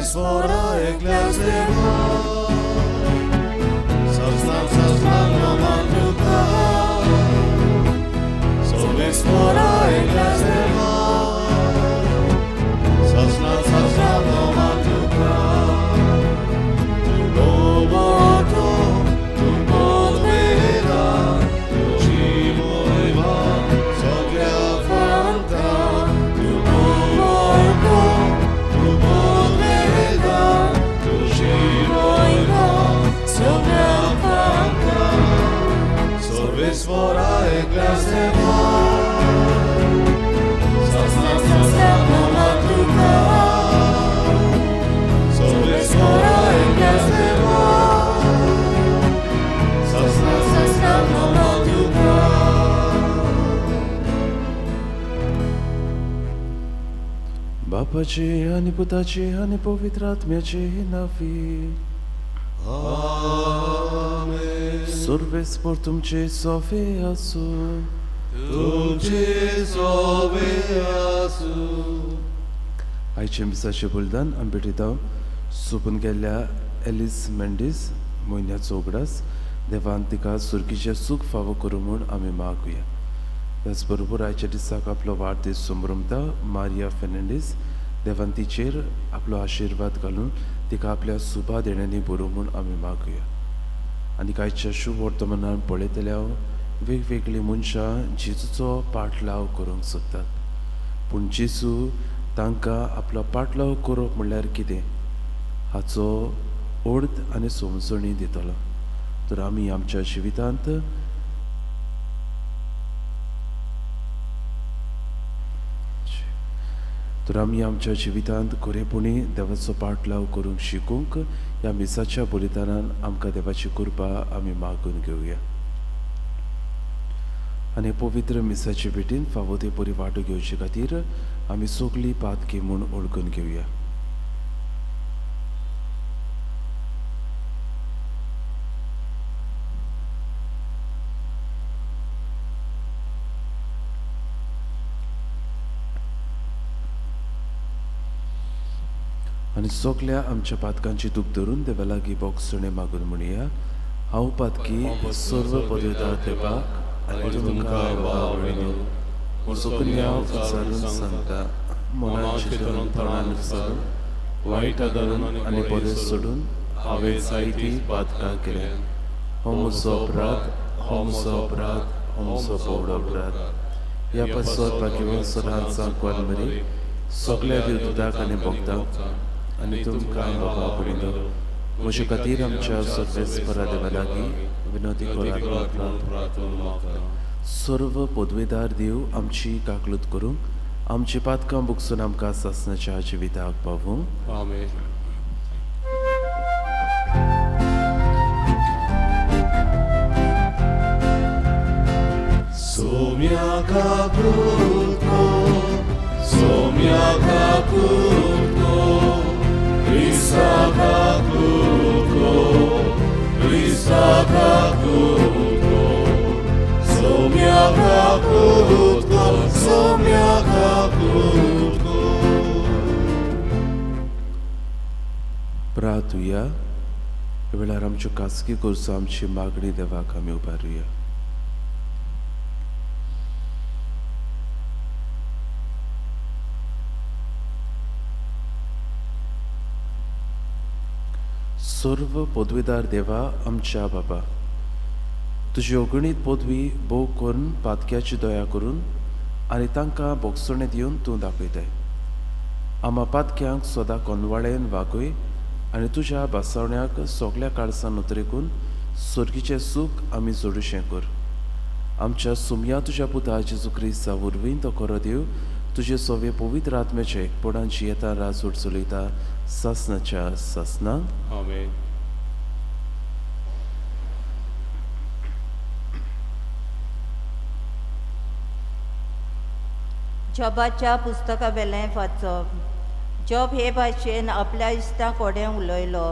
Sorbis fora eklas deva, Sasnan sasnan no matuka. Sorbis fora eklas deva, Sasnan sasnan no matuka. Tu tu podveda, tu živojva, soglia fanta. Tu podveda, tu živojva, soglia fanta. Sorbis fora eklas deva, Sasnan sasnan no matuka. Sorbis fora eklas deva, Sasnan sasnan no matuka. बापाचे आनी पुताचे आनी पवित्र आत्म्याचे नांवी. आमेन. सर्वेस्पर तुमचे सोवे आसूं. तुमचे सोवे आसूं. आयच्या मिसाचें बलिदान आमी भेटयता सोंपून गेल्ल्या एलिस मेंडीस म्हयन्याचो उगडास देवान तिका सुर्गीचें सूख फावो करूं म्हूण आमी मागुया. त्याच बरोबर आयच्या दिसाक आपलो वाडदीस संभ्रमता मारिया फेर्नांडीस देवान तिचेर आपलो आशिर्वाद घालून तिका आपल्या सुबा देण्यांनी बरोवं म्हूण आमी मागुया. आनी आयच्या शुभ वर्तमानान पळयतल्या वेगवेगळीं मनशां जेजूचो पाटलाव करूंक सोदतात, पूण जेजू तांकां आपलो पाटलाव करप म्हणल्यार कितें हाचो अर्थ आनी समजणी दितलो. तर आमी आमच्या जिवितांत खरेपणी देवाचो पाटलाव करूंक शिकूंक ह्या मिसाच्या बलिदानान आमकां देवाची कृपा आमी मागून घेवया. आनी पवित्र मिसाचे भेटीन फावो ते परी वांटो घेवचे खातीर आमी सगळीं पातकी म्हूण वळखून घेवया. आनी सगल्या आमच्या पातकांची दूख धरून देवा लागीं बोगसणें मागून म्हणया, हांव पातकी सर्व पदवेदार देवाक आनी तुमकां भाव सगल्या उच्चारून सांगता, मनान चिंतून तोंडान उच्चारून वायट धरून आनी बरें सोडून हांवें जायतीं पातकां केल्यात. हो म्हजो अपराध, हो म्हजो अपराध, हो म्हजो व्हड अपराध. ह्या पासत बाकीवंत सदांच सांकवान मरी सगल्या देवदूताक आनी भक्तांक आनी तुमकां बाबा पडिल्लो म्हजे खातीर आमच्या सर्वेस्परा देवा लागीं विनोदी करात. सर्व पदवेदार देव आमची काकलूत करूंक आमची पातकां बुकसून आमकां सासणाच्या जिविताक पावूं. आमेन. Somia kaklutko, somia kaklutko, Krista kaklutko, Krista kaklutko, somia kaklutko, somia kaklutko. प्रार्थुया. वेळार आमच्यो खासगी गरजो आमची मागणी देवाक आमी उबारुया. सर्व पदवीदार देवा आमच्या बाबा, तुजी अगणीत पदवी भोव करून पातक्याची दया करून आनी तांकां बोगसणें दिवन तूं दाखयताय. आमा पातक्यांक सदां कोनवाळेन वागय आनी तुज्या भासावण्याक सगल्या काळसान उतरेकून सर्गीचें सूख आमी जोडुशें कर. आमच्या सुमया तुज्या पुता जेजू क्रिस्ता वरवीं तो खरो देव तुजे सवे पवित्र आत्म्याचे एकपणान जियेता राजवट चलयता सासनाच्या सासना. आमेन. जॉबाच्या पुस्तका वेलें वाचप. जॉब हे भाशेन आपल्या इश्टा कडेन उलयलो,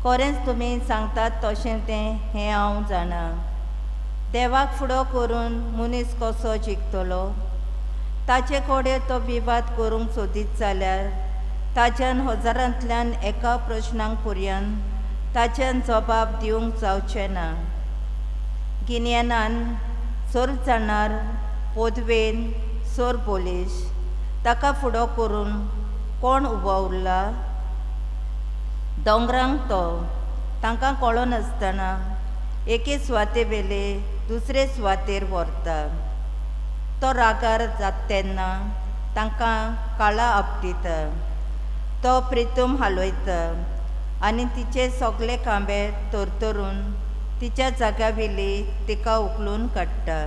खरेंच तुमी सांगतात तशें तें हें हांव जाणा. देवाक फुडो करून मनीस कसो जिखतलो? ताचे कडेन तो विवाद करूंक सोदीत जाल्यार ताच्यान हजारांतल्यान एका प्रश्नांक पर्यंत ताच्यान जबाब दिवंक जावचें ना. गिन्यानान सर जाणार पदवेन सर बोलीश ताका फुडो करून कोण उबो उरला? दोंगरांक तो तांकां कळनासतना एके सुवाते वेले दुसरे सुवातेर व्हरता. तो रागार जाता तेन्ना तांकां काळा आपटिता. तो प्रितम हालयता आनी तिचे सगळे खांबे तरतरून तिच्या जाग्या वेली तिका उखलून काडटा.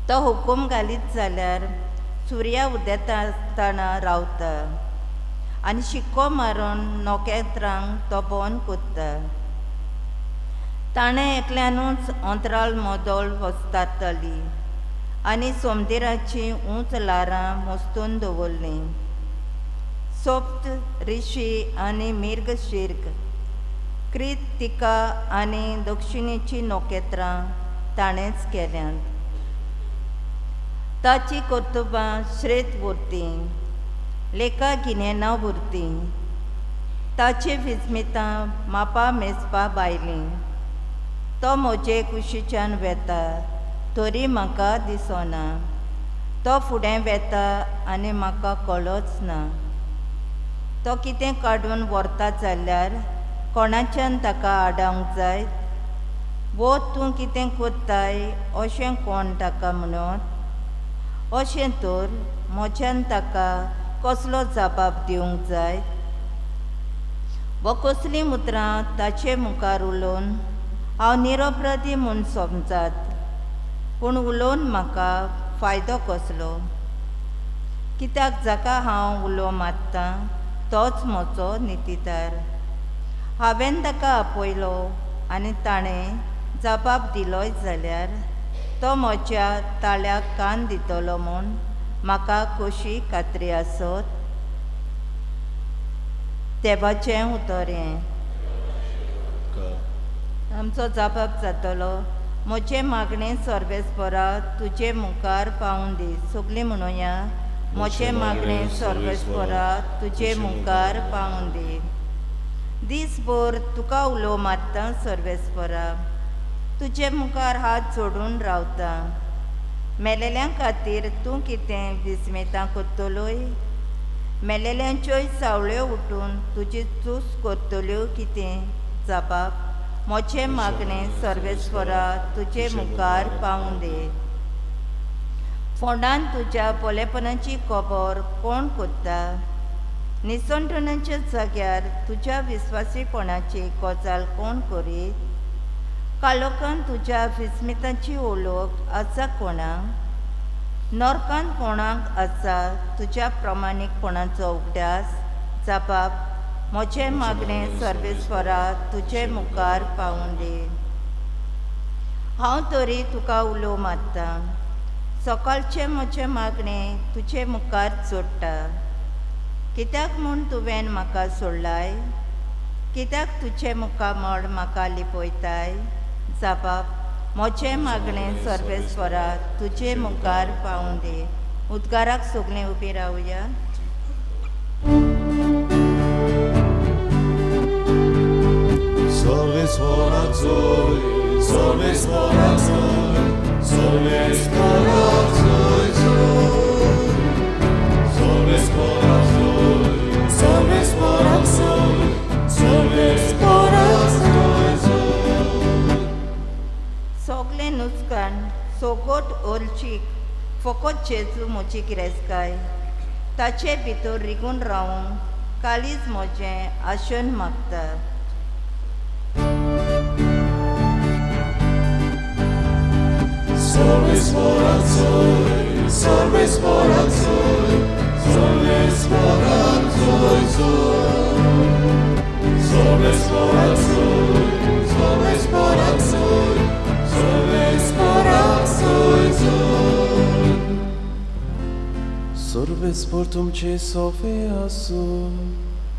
तो हुकूम घालीत जाल्यार सुर्या उदेता आसतना रावता आनी शिक्को मारून नखेत्रांक तो बंद करता. ताणें एकल्यानूच अंतराळ मोदोळ वस्तातली आनी सोमदिराचीं उंच ल्हारां मोस्तून दवरलीं. सप्त ऋषी आनी मिर्गशीर्ग कृतिका आनी दक्षिणेचीं नखेत्रां ताणेंच केल्यांत. ताची कर्तुबां श्रेत उरतीं, लेखा गिन्याना उरतीं. ताची विस्मितां मापा मेजपा भायलीं. तो म्हजे कुशीच्यान वेता तरी म्हाका दिसना. तो फुडें वेता आनी म्हाका कळच ना. तो कितें काडून व्हरता जाल्यार कोणाच्यान ताका आडावंक जाय? वो तूं कितें करताय अशें कोण ताका म्हणत? अशें तर म्हज्यान ताका कसलो जबाब दिवंक जाय? वो कसलीं उतरां ताचे मुखार उलोवन हांव निरपराधी म्हूण समजात, पूण उलोवन म्हाका फायदो कसलो? कित्याक जाका हांव उलो मारतां तोच म्हजो नितीदार. हांवें ताका आपयलो आनी ताणें जबाब दिलोय जाल्यार तो म्हज्या ताळ्याक कान दितलो म्हूण म्हाका कशी खात्री आसत? देवाचें उतर हें. आमचो जबाब जातलो. म्हजें मागणें सर्वेस्परा तुजे मुखार पावूं दी. सगळीं म्हणुया, म्हजें मागणें सर्वेस्परा तुजे मुखार पावूं दी. दीसभर तुका उलो मारता सर्वेस्परा, तुजे मुखार हात जोडून रावता. मेलेल्यां खातीर तूं कितें विस्मितां करतलोय? मेलेल्यांच्योय सावळ्यो उठून तुजी चूस करतल्यो कितें? जबाब, म्हजें मागणें सर्वेस्परा तुजे मुखार पावूं दी. फोंडान तुज्या बोलेपणाची खबर कोण करता? निसंटनाच्या जाग्यार तुज्या विस्वासीपणाची गजाल कोण करीत? कालोकान तुज्या विस्मिताची ओळख आसा कोणाक? नरकान कोणाक आसा तुज्या प्रमाणीकपणाचो उगडास? जबाब, म्हजें मागणें सर्वेस्परा तुजे मुखार पावूं दी. हांव तरी तुका उलो मारतां. सकाळचें म्हजें मागणें तुजे मुखार जोडटा. कित्याक म्हूण तुवें म्हाका सोडलाय? कित्याक तुजें मुखामळ म्हाका लिपयताय? जबाब, म्हजें मागणें सर्वेस्परा तुजे मुखार पावूं दी. उद्गाराक सगळीं उबीं रावया. सगळें नुस्कान सोगोट ओलचीक फकत जेजू म्हजी गिरेस्तकाय. ताचे भितर रिगून रावूंक काळीज म्हजें आशेन मागता. सर्वेस्पर तुमचे सोफे आसूं.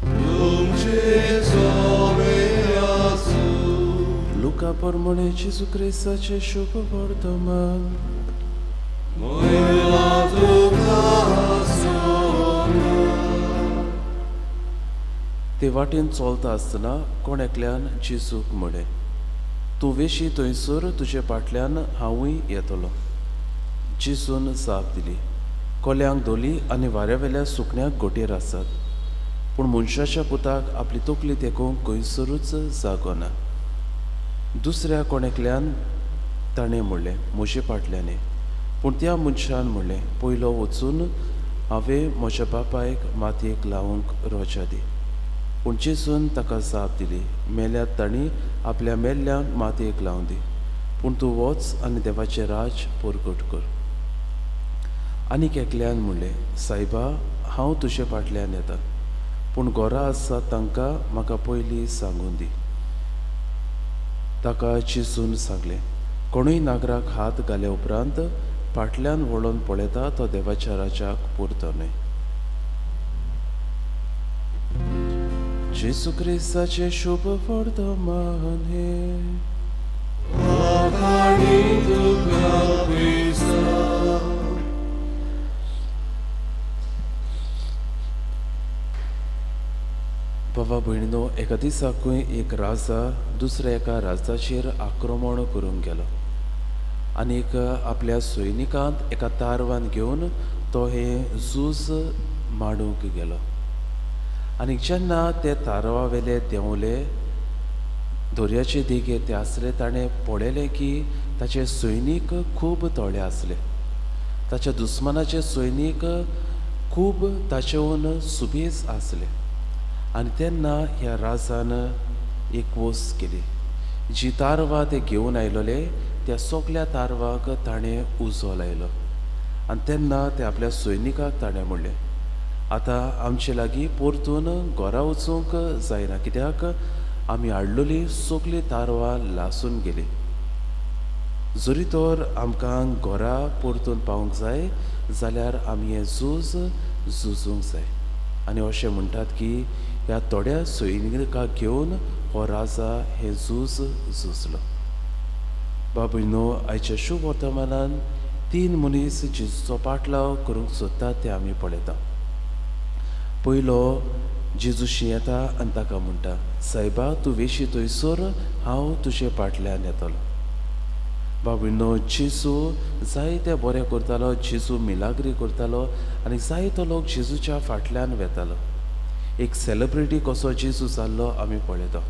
तुमचे सोफे आसूं. लुका प्रमाणे जेजू क्रिस्ताचें शुभ वर्तमान. महिमा तुका आसूं. वाटेन चलता आसतना कोण एकल्यान जेजूक म्हळें, तूं वेशी थंयसर तुजे फाटल्यान हांवूय येतलो. जेजून जाप दिली, कोल्यांक धोली आनी वाऱ्यावेल्या सुकण्याक गोटेर आसात, पूण मनशाच्या पुताक आपली तकली तेकोवंक खंयसरूच जागो ना. दुसऱ्या कोण एकल्यान ताणें म्हणलें, म्हजे फाटल्यान. पूण त्या मनशान म्हणलें, पयलो वचून हांवें म्हज्या बापायक मातयेक लावंक रोजा दी. पूण जेजून ताका जाप दिली, मेल्यात तांणी आपल्या मेल्ल्यांक मातयेक लावन दी, पूण तूं वच आनी देवाचें राज परगट कर. आनीक एकल्यान म्हणलें, सायबा, हांव तुजे फाटल्यान येता, पूण घरा आसा तांकां म्हाका पयलीं सांगून दी. ताका जेजून सांगलें, कोणूय नागराक हात घाल्या उपरांत फाटल्यान वळोवन पळयता तो देवाच्या राजाक पुरतो न्हय. जेजू क्रिस्ताचें शुभ वर्तमान हें. बाबा भयणीनो, एका दिसाकूय एक राजा दुसऱ्या एका राजाचेर आक्रमण करूंक गेलो आनीक आपल्या सैनिकांत एका तारवान घेवन तो हें झूज मांडूंक गेलो. आनी जेन्ना ते तारवा वेले देंवले, दर्याचे देगेर ते आसले, ताणें पळयलें की ताचे सैनीक खूब थोडे आसले, ताच्या दुस्मानाचे सैनीक खूब ताचेहून सुबेज आसले. आनी तेन्ना ह्या राजान एक वस्त केली, जी तारवां ते घेवन आयलोले त्या सगल्या तारवांक ताणें उजो लायलो. आनी तेन्ना ते आपल्या सैनिकाक ताणें म्हणलें, आतां आमचे लागीं परतून घरा वचूंक जायना, कित्याक आमी हाडलोली सगळीं तारवां लासून गेली. जरी तर आमकां घरा परतून पावूंक जाय जाल्यार आमी हें झूज झुजूंक जाय. आनी अशें म्हणटात की ह्या थोड्या सैनिकाक घेवन हो राजा हें झूज झुजलो. बाबूयनो, आयच्या शुभ वर्तमानान तीन मनीस जेजूचो पाटलाव करूंक सोदतात ते आमी पळयता. पयलो जेजूशी येता आनी ताका म्हणटा, सायबा, तूं वेशी थंयसर हांव तुजे फाटल्यान येतलो. बाबूयनो, जेजू जायते बरें करतालो, जेजू मिलाग्री करतालो आनी जायतो लोक जेजूच्या फाटल्यान वेतालो. एक सेलिब्रिटी कसो जेजू जाल्लो आमी पळयता.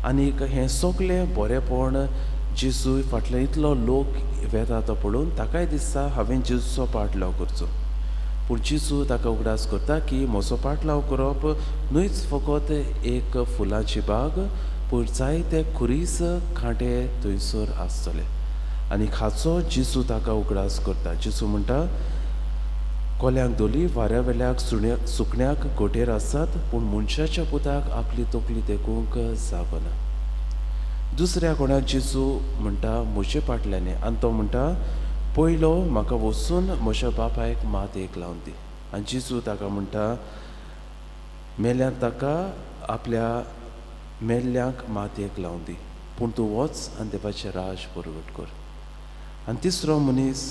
आनीक हें सगळें बरेंपण जेजू फाटल्यान इतलो लोक वेता तो पळोवन ताकाय दिसता हांवें जेजूचो पाटलाव करचो. पूण जेजू ताका उगडास करता की म्हजो पाटलाव करप न्हयच फकत एक फुलांची बाग, पूण जायते खुरीस कांटे थंयसर आसतले. आनी हाचो जेजू ताका उगडास करता. जेजू म्हणटा, कोल्यांक धोली वाऱ्या वेल्याक सुकण्याक गोटेर आसात, पूण मनशाच्या पुताक आपली तकली तेकूंक जागो ना. दुसऱ्या कोणाक जेजू म्हणटा, म्हजे फाटल्यान. आनी तो म्हणटा, पयलो म्हाका वचून म्हज्या बापायक मातयेक लावन दी. आनी जेजू ताका म्हणटा, मेल्यान ताका आपल्या मेल्ल्यांक मातयेक लावन दी, पूण तूं वच आनी देवाचें राज परगट कर. आनी तिसरो मनीस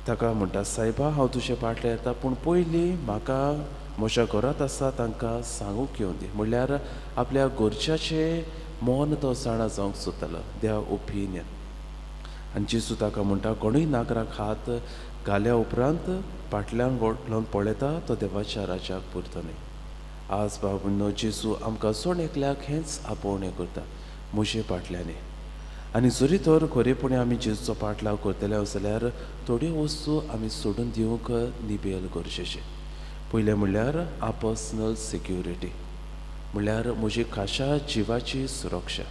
ताका म्हणटा, सायबा, हांव तुजे फाटल्यान येता, पूण पयलीं म्हाका म्हज्या घरांत आसा तांकां सांगूंक येवं दी. म्हणल्यार आपल्या घरच्याचें मन तो जाणा जावंक सोदतालो, त्या ओपिनियन. आनी जेजू ताका म्हणटा, कोणूय नागराक हात घाल्या उपरांत फाटल्यान वळोवन पळयता तो देवाच्या राजाक पुरतो न्हय. आज बाबूनो, जेजू आमकां सोण एकल्याक हेंच आपोवणें करता, म्हजे फाटल्यान. आनी जरी तर खरेपणी आमी जेजूचो पाटलाव करतले जाल्यार थोड्यो वस्तू आमी सोडून दिवंक निबेल गरजेचें. पयलें म्हणल्यार आ पर्सनल सेक्युरिटी, म्हणल्यार म्हजी खाशा जिवाची सुरक्षा.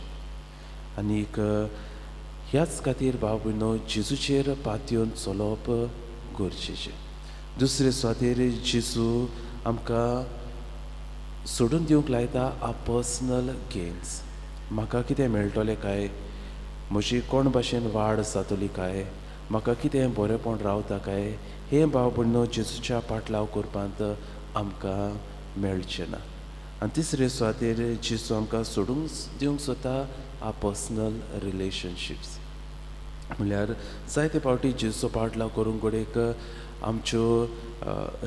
आनीक ह्याच खातीर भाव भयणो जेजूचेर पातयेवन चलप गरजेचें. दुसरे सुवातेर जेजू आमकां सोडून दिवंक लायता आ पर्सनल गेन्स. म्हाका कितें मेळटलें काय, म्हजी कोण भाशेन वाड जातली काय, म्हाका कितें बरेंपण रावता काय, हें भाव भयणो जेजूच्या पाटलाव करपांत आमकां मेळचें ना. आनी तिसरे सुवातेर जेजू आमकां सोडूंक दिवंक सोदता आ पर्सनल रिलेशनशिप्स. म्हणल्यार जायते फावटी जेजूचो पाटलाव करूंक घडयेक आमच्यो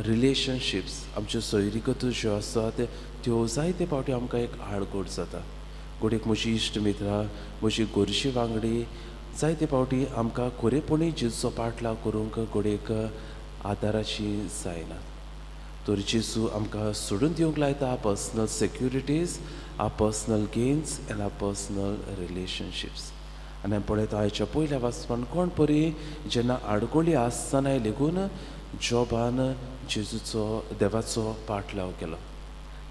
रिलेशनशिप्स, आमच्यो सोयरीगतो ज्यो आसात त्यो जायते फावटी आमकां एक आडकोड जाता. घडयेक म्हजी इश्ट मित्रां, म्हजी गोरशी वांगडी जायते फावटी आमकां खरेपणी जेजूचो पाटलाव करूंक घडयेक आदाराची जायना. तर जेजू आमकां सोडून दिवंक लायता personal securities, our personal gains and our personal relationships. आनी आमी पळयता आयच्या पयल्या वाचपान कोण परी जेन्ना आडकोळी आसतनाय लेगून जॉबान जेजूचो देवाचो पाटलाव केलो.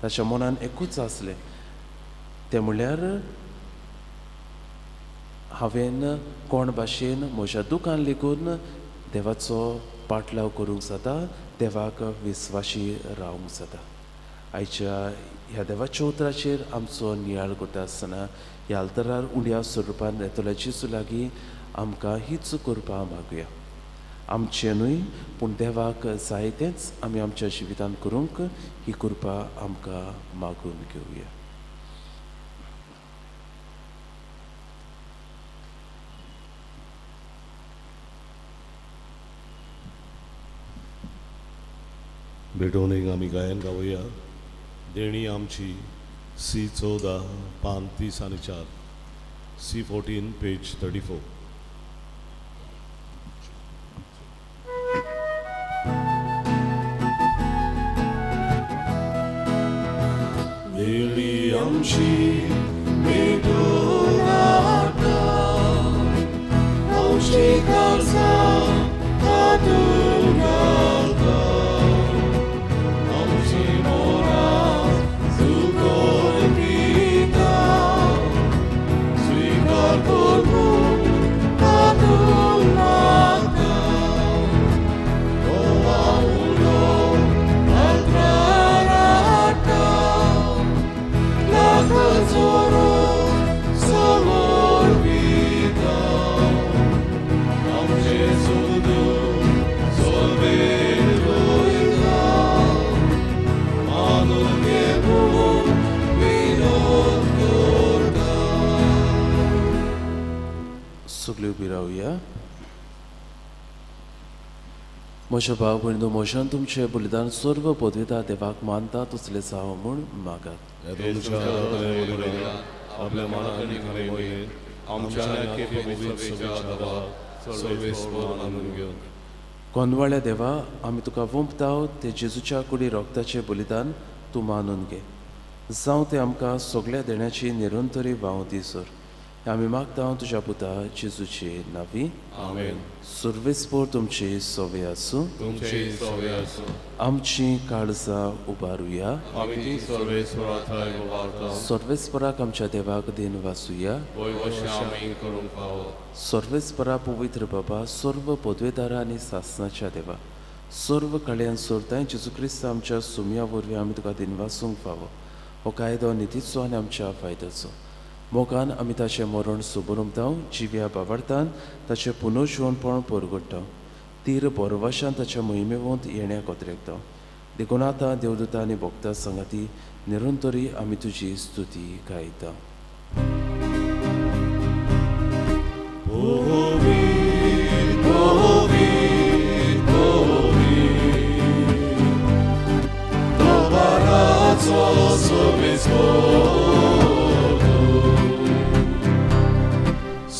ताच्या मनान एकूच आसलें, तें म्हणल्यार हांवें कोण भाशेन म्हज्या दुकान लेगून देवाचो पाटलाव करूंक जाता, देवाक विस्वाशी रावंक जाता. आयच्या ह्या देवाच्या उतराचेर आमचो नियाळ करता आसतना ह्या आल्तरार उंड्या स्वरुपान येतल्या जेजू लागीं आमकां हीच करपा मागुया. आमचें न्हय पूण देवाक जाय तेंच आमी आमच्या जिवितांत करूंक ही कृपा आमकां मागून घेवया. भेटोवन एक आमी गायन गावया. देणी आमची सी 14 पान 30 आनी 4, सी 14 पेज 34. देणी आमची भेटोवन हाडटा, आमची काळजां तातूंत घालता, आमची मोरां सुकोवन पिता, स्विकार करून तातूंत मागता, गोवा उलो आल्तरार हाडटा, लाखाचो समर्पिता, आमचें सुख सोलवेत वयता, मानून घे म्हूण विनोद करता. सगळ्यो उबी रावया. म्हज्या भाव भयणींनो, म्हज्यान तुमचें बलिदान सर्व पदविता देवाक मानता तसलें जावं म्हूण मागात. तुमच्या बलिदान आपल्या मनान खरें मोहिन आमच्या सर्वेस्पर मानून घेवन. कोनवाळ्या देवा, आमी तुका वोंपताव ते जेजूच्या कुडी रोगताचें बलिदान तूं मानून घे. जावं तें आमकां सगळ्या देण्याची निरंतरी वाव दी सर. आमी मागता तुज्या पुता जेजूचे नांवी. आमेन. सर्वेस्पर तुमचे सोवे आसूं. तुमचे सोवे आसूं. आमची काळजां उबारुया. आमी ती सर्वेस्परा थंय उबारता. सर्वेस्पराक आमच्या देवाक दिन वासुया. वयवशें आमी करूंक फावो. सर्वेस्परा पवित्र बाबा, सर्व पदवेदारा आनी सासनाच्या देवा, सर्व कल्याण सोरताय जेजू क्रिस्त आमच्या सुमया वरवीं आमी तुका दिन वासूंक फावो. हो कायदो नितीचो आनी आमच्या फायद्याचो. मोगान आमी ताचें मरण सुबरमताव, जिव्या बाबार्थान ताचें पुनर्जिवनपण परगडटाव, तीर बोरवाशान ताच्या मोहिमेवंत येण्या कोत्रेकताव. देखून आतां देवदूता आनी भक्ता संगाती निरंतरी आमी तुजी स्तुती गायता.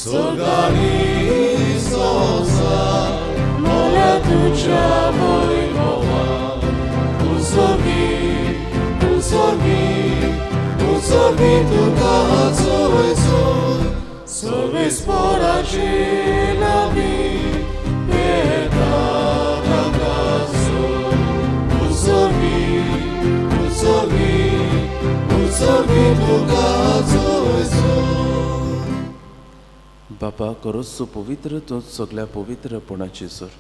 Sogani sosa, mola tuja vojnova, usogi, usogi, usogi tuka soveso, soves poražila mi, peta nakaso, usogi, usogi, usogi tuka soveso. बापा, करोसो पवित्र तूं सगळ्या पवित्रपणाची सर.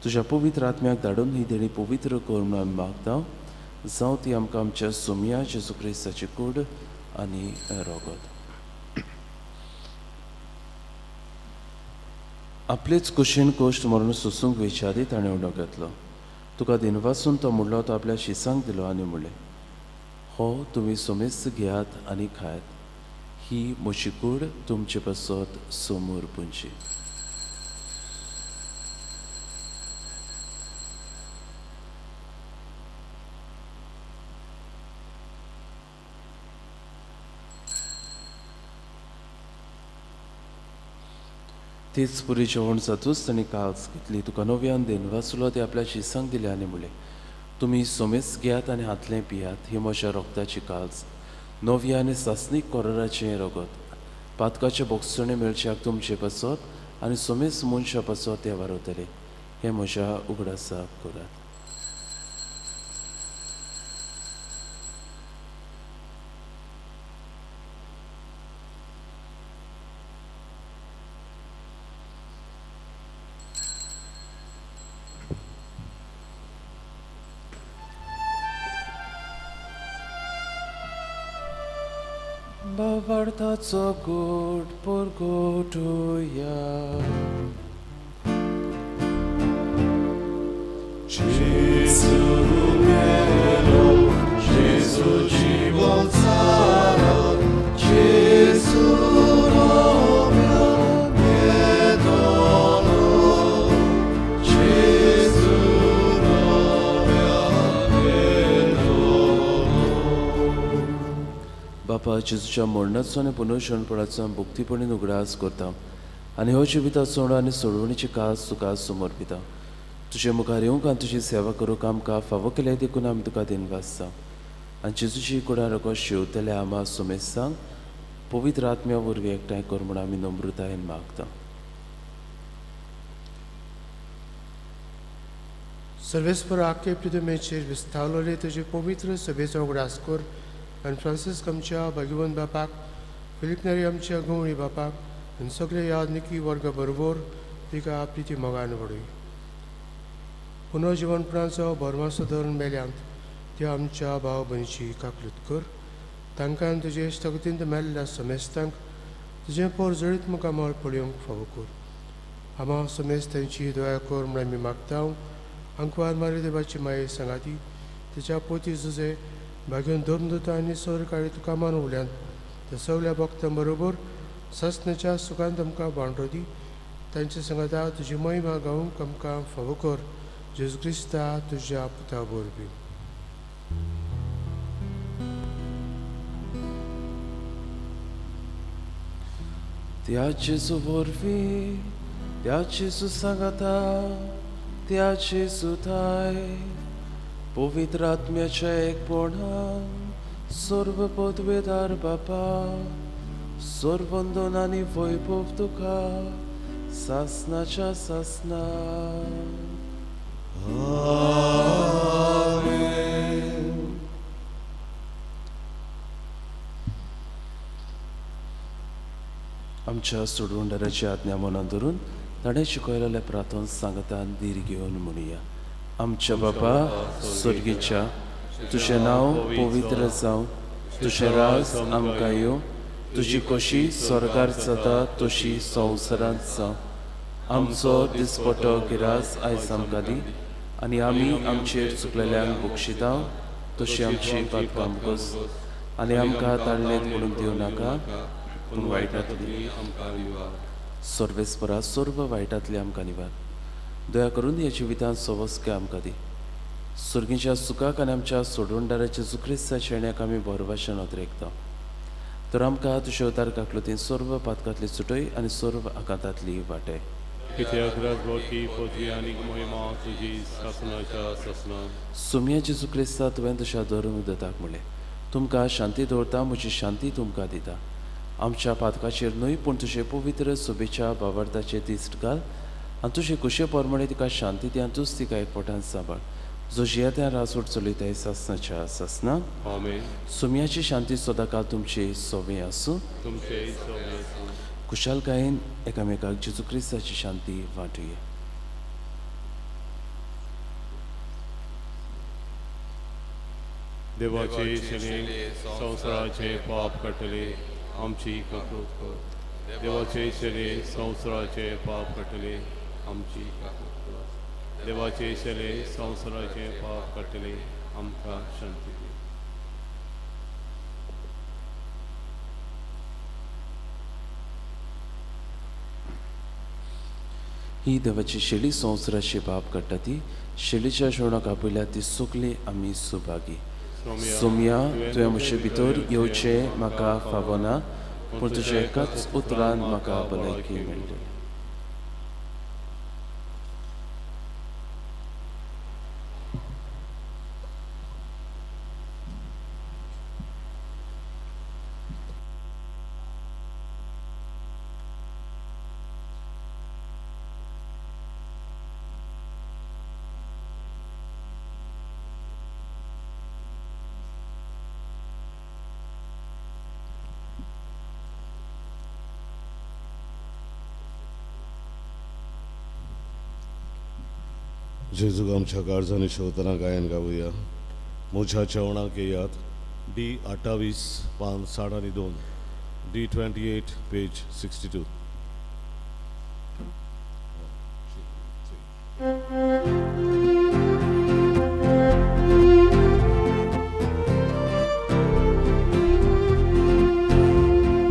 तुज्या पवित्र आत्म्याक धाडून ही देणी पवित्र कर म्हूण आमी मागता. जावं ती आमकां आमच्या सोमया जेजू क्रिस्ताची कूड आनी रोगत. आपलेच कुशीन कोश्ट मरण सोसूंक वेच्या आदी ताणें उडो घेतलो. तुका दिनवासून तो म्हणलो, तो आपल्या शिसांक दिलो आनी म्हणलें, हो तुमी सोमेस्त घेयात आनी खायात, ही म्हजी कूड तुमचे पासत समोर पुंची. तीच पुरी जेवण जातूच ताणें काल्स घेतली, तुका नव्यान देनवासलो, ते आपल्या शिसांक दिले आनी म्हणलें, तुमी सोमेस घेयात आनी हातलें पियात, ही म्हज्या रोगताची काल्स, नव्या आनी सासणीक कोराराचें रगत, पातकाचें बोगसणें मेळच्याक तुमचे पासत आनी सोमेस मनशा पासत तें वारवतलें, हें म्हज्या उगडासाक करात. भावार्थाचो गोड परगटुया. Gesù melo, Gesù ci volsano, Gesù romio medono, Gesù romio medono. बापा, जेजूच्या मरणाचो आनी पुनर्जनपणाचो आमी भक्तीपणी उगडास करता आनी हो जिविताचो आनी सोडवणीची कास तुका समर्पिता. तुजे मुखार येवंक आनी तुजी सेवा करूंक आमकां फावो केलें देखून आमी तुका दिनवासता आनी जेजूची कुडा रगत शिंवतल्या आमा सुमेस्तांक पवित्र आत्म्या वरवीं एकठांय कर म्हूण आमी नम्रतायेन मागता. सर्वेस्पर आखे प्रितमेचेर विस्तावलेले तुजे पवित्र सभेचो उगडास कर आनी फ्रांसीस्क आमच्या भाग्यवंत बापाक, फिलीप नेरी आमच्या गवळी बापाक आनी सगळे यादनिकी वर्ग बरोबर तिका प्रिती मोगान वडय. पुनर्जिवनपणाचो भरमासो धरून मेल्यांत त्या आमच्या भाव भयणीची काकलूत कर, तांकां तुजे स्थगतींत मेल्ल्या समेस्तांक तुजें पोर जळीत मुखामळ पळोवंक फावो कर. आमा समेस्तांची दया कर म्हूण आमी मागता. आंकवार मारी देवाची माये सांगाती तिच्या पोती जुजे भाग्योन धर्मदूता आनी सरकाळी तुका मान उरल्यांत त्या सगल्या भक्तां बरोबर ससनाच्या सुखान आमकां बांडो दी. तांचे सांगाता तुजी महिमा गावंक आमकां फावो कर. जेजू क्रिस्ता तुज्या पुता वरवीं. त्या जेजू वरवीं, त्या जेजू सांगाता, त्या जेजू थाय पवित्र आत्म्याच्या एकपणान सर्व पदवेदार बापा, सर्वंदन आनी वैभव तुका सासनाच्या सासना. आमेन. आमच्या सोडवणदाराची आज्ञा मनान धरून ताणें शिकयलेलें प्रार्थन सांगतान धीर घेवन म्हणुया. आमच्या बापा स्वर्गीच्या, तुजें नांव पवित्र जावं, तुजें राज आमकां येवं, तुजी कशी स्वर्गार जाता तशी संवसारांत जावं. आमचो दिसपटो गिरास आयज आमकां दी आनी आमी आमचेर चुकलेल्यांक बक्षिता तशी आमची पातकां कस आनी आमकां ताळणेंत म्हणूंक दिवं नाका, पूण वायटांतली सर्वेस्परा सर्व वायटांतली आमकां निवार. दया करून ह्या जिवितांत सवस्के आमकां दी. सुर्गीच्या सुखाक आनी आमच्या सोडवणदाराच्या जुक्रिस्ताच्या येण्याक आमी भरवाशे नदरेकता. तर आमकां तुजे अवतार काकलुतीन सर्व पातकांतली सुटय आनी सर्व आकांतांतली वाटय. सुम्या जेजू क्रिस्ता, तुवें तुज्या धर्म दत्ताक म्हणलें, तुमकां शांती दवरता, म्हजी शांती तुमकां दिता. आमच्या पातकाचेर न्हय पूण तुजे पवित्र सभेच्या भावार्थाचेर दिश्ट घाल आनी तुजे कुशे प्रमाणे तिका शांती दी आनी तूच तिका एकवटान सांबाळ, जो जियेत्या राजवट चलयताय सासनाच्या सासना. सुम्याची शांती सदांकाळ तुमची सोवे आसूं. कुशालकायेन एकामेकाक जेजू क्रिस्ताची शांती वांटुया. देवाचे शले संवसाराचे पाप काडटले आमची काकूत कर. देवाचे शले संवसाराचे पाप काडटले आमची काकूत कर. देवाचे शले संवसाराचे पाप काडटले आमकां शांती दी. ही देवाची शेली संवसाराचे पाप काडटा ती शेलीच्या जेवणाक आपयल्या ती सगळी आमी सुभागी. सोम्या, तुवें म्हजे भितर येवचें म्हाका फावना, पूण तुज्या एकाच उतरान म्हाका भलायकी मेळटली. जेजूक आमच्या काळजांनी शेवतना गायन गावया. म्हज्या जेवणाक येयात. डी 28 पान 62, डी 28 पेज 62.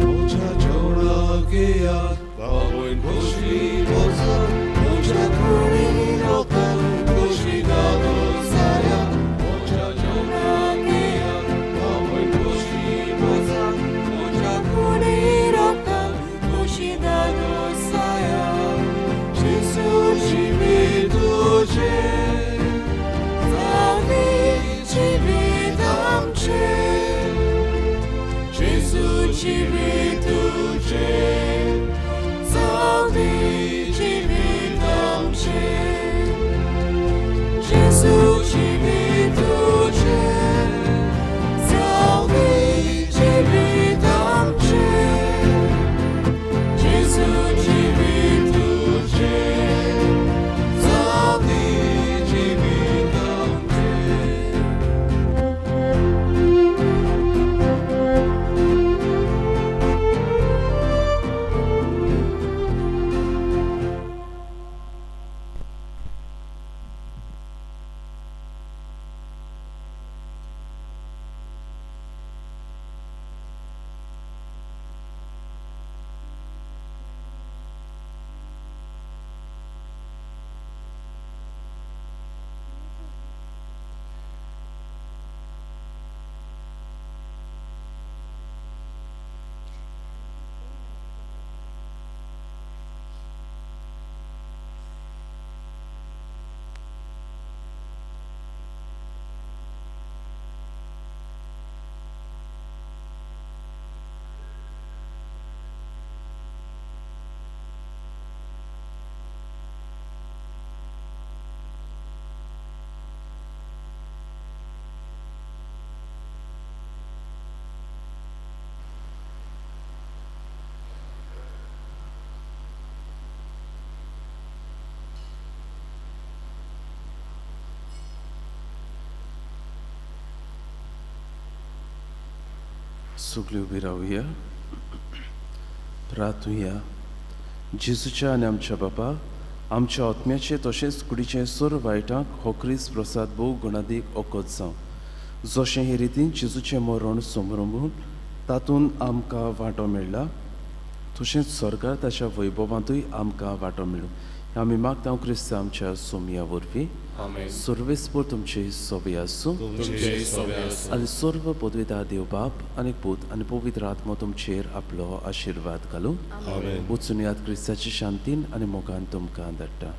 म्हज्या जेवणाक येयात, बावयन खोशी वचात, म्हज्या कुडी रोखात, खोशी दादोसाया. म्हज्या जेवणाक येयात, बावयन खोशी वचात, म्हज्या कुडी रोखात, खोशी दादोसाया. जेजू जिवीत तुजें, जावी जिवीत आमचें. जेजू जिवीत तुजें, जावी जिवीत आमचें. जेजू जिवीत तुजें, जावी जिवीत आमचें. जेजू जिवीत तुजें, जावी जिवीत आमचें. सगळी उबी रावया, प्रार्थुया. जेजूच्या आनी आमच्या बापा, आमच्या आत्म्याचे तशेंच कुडीचे सर्व वायटांक हो क्रिस्त प्रसाद भोव गुणादीक ओकत जावं. जशें हे रितीन जेजूचें मरण समरंबून तातूंत आमकां वांटो मेळ्ळा, तशेंच स्वर्गार ताच्या वैभवांतूय आमकां वांटो मेळूं. आमी मागता क्रिस्त आमच्या सोमया वरवीं. सर्वेस्पर तुमचे सोबे आसूं आनी सर्व पदवेदार देव बाप आनी पूत आनी पवित्र आत्मो तुमचेर आपलो आशिर्वाद घालूं. वचून याद क्रिस्ताची शांतीन आनी मोगान तुमकां धाडटा.